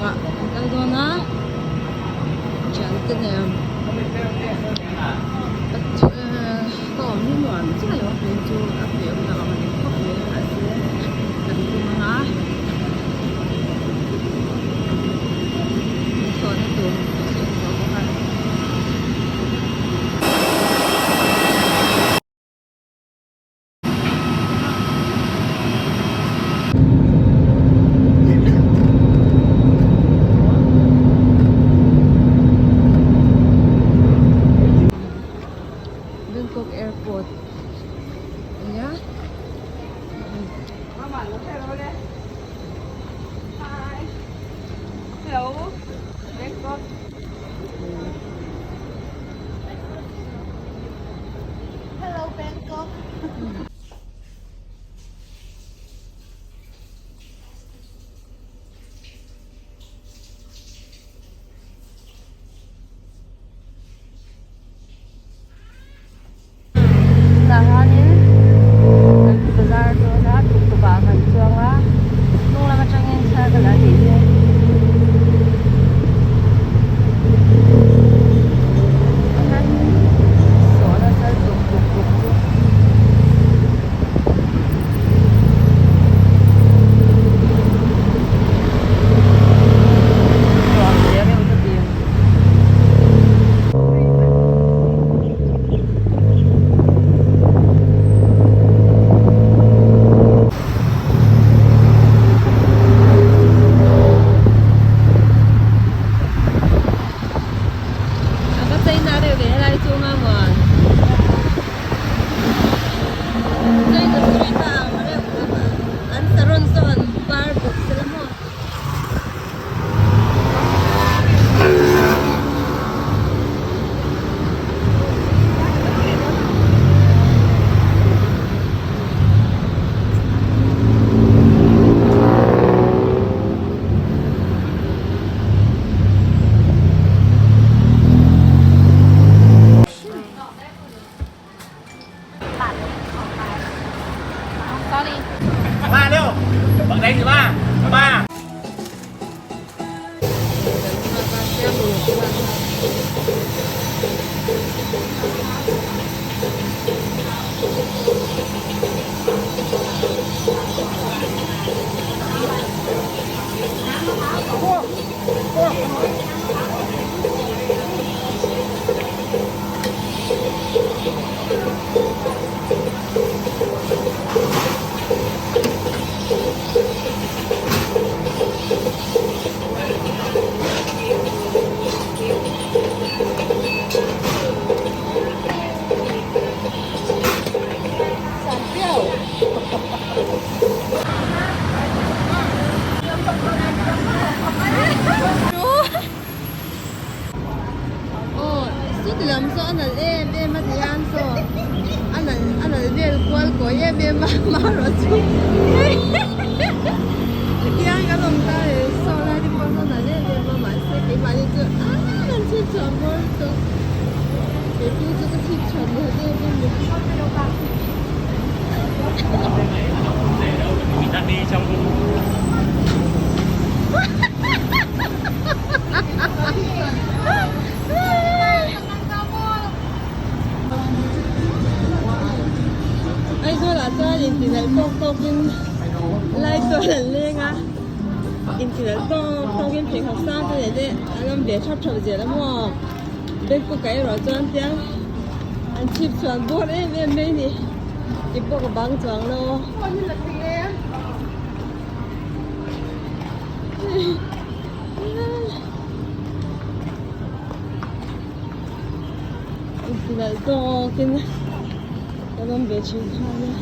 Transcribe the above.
Bangkok ah kan kal dawn a thiante nen ka awm hi nuam chiah lo a hmel chu a hmeh awm lo ang reng khawp mai a mahse kan tum ang a thlawhna tur ka siam tawh bawk a. Bangkok airport ania Tah hianin kan bazar dawn a tuktuk ah kan chuang a hnung lam atangin thla ka la tih hi. A va chei na reuh ve helai chu mamuan China street a ang reuh an saron saw an par bawk sela maw. Aw chuti lam saw a nalh em em a ti hian saw a nalh a nalh vel kual kawi em em a marawh chu hetiang kan awm ta e saw lai te pawh saw a nalh em em a mahse keimahni chu aaa kan chhip chhuah bawr lutuk keipu chu ka chhip chhuah duh em em Aizawl ah chuan intinalh tawk tawkin lai chuan an leng a intinalh tawk tawkin pheikhawk sang te leh te an awm ve thap thap zel a maw Bangkok ah erawh chuan tiang an chhip chhuan bawr em em mai a ni tih pawh ka bang chuang lo. Intinalh tawkin kan awm ve thin kha ania.